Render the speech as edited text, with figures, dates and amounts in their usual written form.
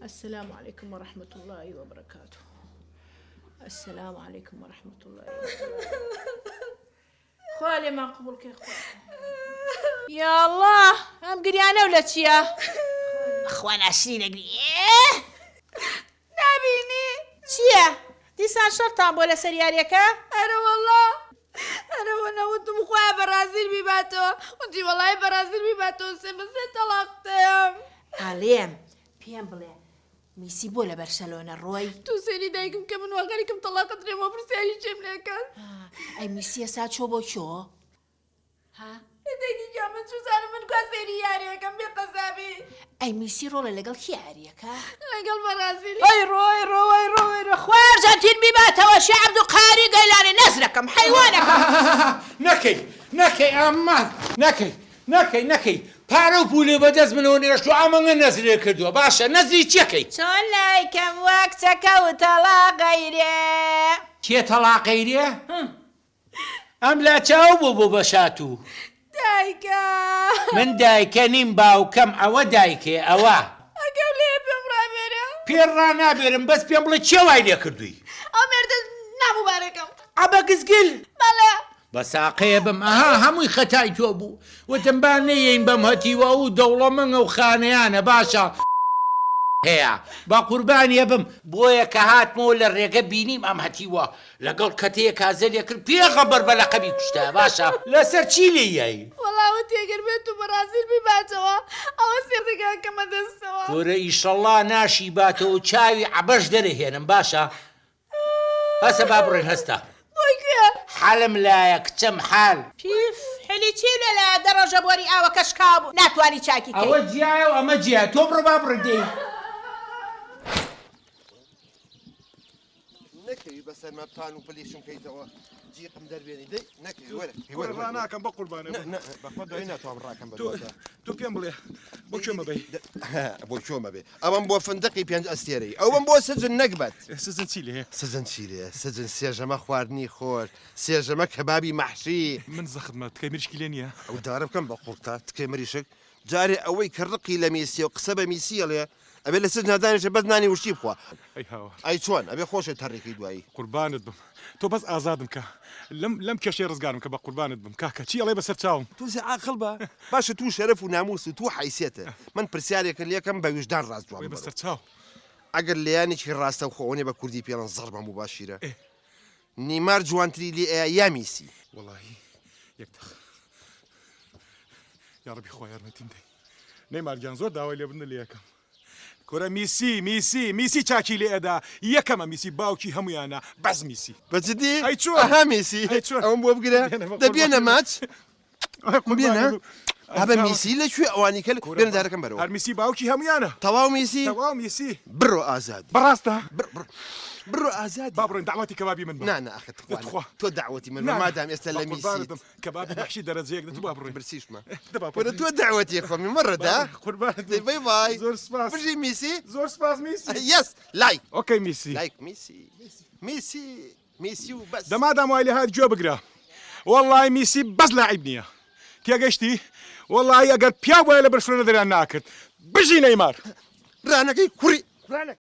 السلام علیکم و رحمة اللە و برکاته السلام علیکم و رحمة اللە و برکاته خوا لێمان قبوڵ کەی خوا یا اللە ئەم گریانە و لە چییە؟ بەخوا ناشرینە گری نابینی؟ چییە؟ دیسان شەڕتان بۆ لەسەر یاریەکە؟ ئەرە وەڵا ئەرە وەنە وتم خوایە بەرازیل بیباتەوە وتی وەڵای بەرازیل بیباتەوە سێ بە سێ تەڵاق دەیەم. ئەڵێم پێم بڵێ میسی بۆ لە بەرشەلۆنە ڕۆی؟ تۆ سەیری دایکم کە من وا خەریکم تەڵاقت درێمەوە پرسیاری چیم لێ کەن؟ ئەی میسی ئێستا چۆ بۆ کۆ؟ ها؟ دایکی گیان من چوزانم من کوا سەیری یاریەکەم بێ قەزابی. ئەی میسی ڕۆڵە لەگەڵ کێ یاریەکا؟ لەگەڵ بەڕازیل. ئەی ڕۆ ئەی ڕۆ ئەی ڕۆ ئەی ڕۆ خوا ئەرجەنتین بیباتەوە شێ عەبدولقاری گەیلانی نەزرەکەم حەیوانەکەم. نەکەی نەکەی ئەمان نەکەی نەکەی نەکەی پارە و پولێ بە دەست منەوە نێشتوە ئەمەنگە نەزرێ کردوە باشە نەزری چیەکەی؟ چۆن لایکەم وە کچەکە و تەڵاقەیرێ. کێ تەڵاقەیرێ؟ ئەم لاچە ئەو بۆ بۆ بە شاتوو. دایکە. من دایکە نیم باوکەم ئەوە دایکەیە ئەوە. ئەگەر لێیە پێم ڕابێرە. پێ ڕانابێرم بەس پێم بڵێ کێ وای لێ کردووی؟ ئەو مێردە ناموبارەکەم. عەبە گزگل. بەڵێ. بە ساقەیە بم ئەها هەمووی خەتای تۆ بوو وتم با نەیەین بەم هەتیوە ئەو دەوڵەمەنگە و خانەیانە باشە هەیە بە قوربانیە بم بۆیە کە هاتمەوە لە ڕێگە بینیم ئەم هەتیوە لەگەڵ کەتەیەکا زەلێ کرد پێغەمبەر بە لەقەبی کوشتایە باشە لەسەر چی لێی یای؟ وەڵا وتی ئەگەر بێت و بەڕازیل بیباتەوە ئەوە سێ دەکەمە دەستەوە. کورە ئیشەڵا ناشی باتەوە و چاوی عەبەش دەرەهێنم باشە هەسە با بڕۆین هەستە. بۆ کوێ؟ حەلم لایە کچم حەل. پیف حلی چی لە لایە دە ڕۆژە بۆری ئاوەکە شکابوو ناتوانی چاکی کەی. ئەوە جیایە و ئەمە جیایە تۆ بڕۆ با بڕۆین دەی. نەکەوی بەسەرما پان و پلیشم کەیتەوە جیقم دەربێنی دەی نەکەوی وەرە وەرە ڕا ناکەم بە قوربانە بەخوا دوای ناتوانم ڕاکەم بە تۆ تۆ پێم بڵێ بۆ کوێ مەبەی بۆ کوێ مەبێ ئەوەم بۆ فندقی پێنج ئەستێرەی ئەوەم بۆ سجن نەگبەت سجن چی لێ سجن چی لێ سجن سێژەمە خواردنی خۆش سێژەمە کەبابی مەحشی من زەختمە تکەی مریشکی لێ نییە ئەو دارە بکەم بە قوڵتا تکەی مریشک جارێ ئەوەی کە ڕقی لە میسیە و قسە بە میسی ئەڵێ ئەبێ لە سجنا دانیشێ بەس نانی وشکی بخوا. ئەی هاوار. ئەی چۆن ئەبێ خۆشێ تەڕیکەی دوایی. قوربانت بم تۆ بەس ئازادم کە لەم لەم کێشەی ڕزگارم کە بە قوربانت بم کاکە چی ئەڵێی بەسەر چاوم. تۆزێ عاقڵ بە باشە توو شەرەف و ناموس و توو حەیسیەتە من پرسیارێکت لێکەم بە ویژدان ڕاست جوابم وەی بەرەوە بەسەر چاو. ئەگەر لەیانێکی ڕاستەوخۆ ئەوەنێ بە کوردی پێڵێن زەڕبە موباشیرە ئێ. نیمار جوانتری لێ ئەیا یا میسی؟ وەڵاهی یەک دەق یاڕەبی خوا یارمەتیم دەی نەیمار گیان زۆر داوای لێبوردن لێ ئەکەم کورە میسی میسی میسی چاکی لێ ئەدا یەکەمە میسی باوکی هەمویانە بەس میسی بە جدی ئەی چۆن ئەها میسی ئەی چۆن ئەوم بۆ بگرە بێنە بە دە قوربان بێنە ماچ بێنە قوربانت بم ئەبە میسی لە کوێ ئەوانی کەل کورە بێنە دارەکەم بەرەوە هەر میسی باوکی هەمویانە تەواو میسی تەواو میسی بڕۆ ئازادی بەڕاستە بڕ بڕ بڕۆ ئازادی با بڕۆین دەعوەتی کەبابی من بە نا نا ئەخە تخوا تخوا تۆ دەعوەتی من بە نا نا مادام ئێستا بە لە قوربانت میسیت بم کەبابی مەحشی دەرەجەیەک دە تو با بڕۆین برسیشمە دە با کورە بڕۆین تۆ دەعوەتی خۆمی مەڕە با دا بڕۆین قوربانت دەی بم بای بای زۆر سپاس بژی میسی زۆر سپاس میسی yes like okay میسی like میسی میسی میسی و بەس. دە مادام وای لێهات گوێ بگرە وەڵای میسی بەس لاعیب نییە تێگەشتی وەڵایی ئەگەر پیاو بوایە لە بەرشلۆنە دەریان ناکرد بژی نەیمار. ڕانەکەی کوڕی ڕانەکە.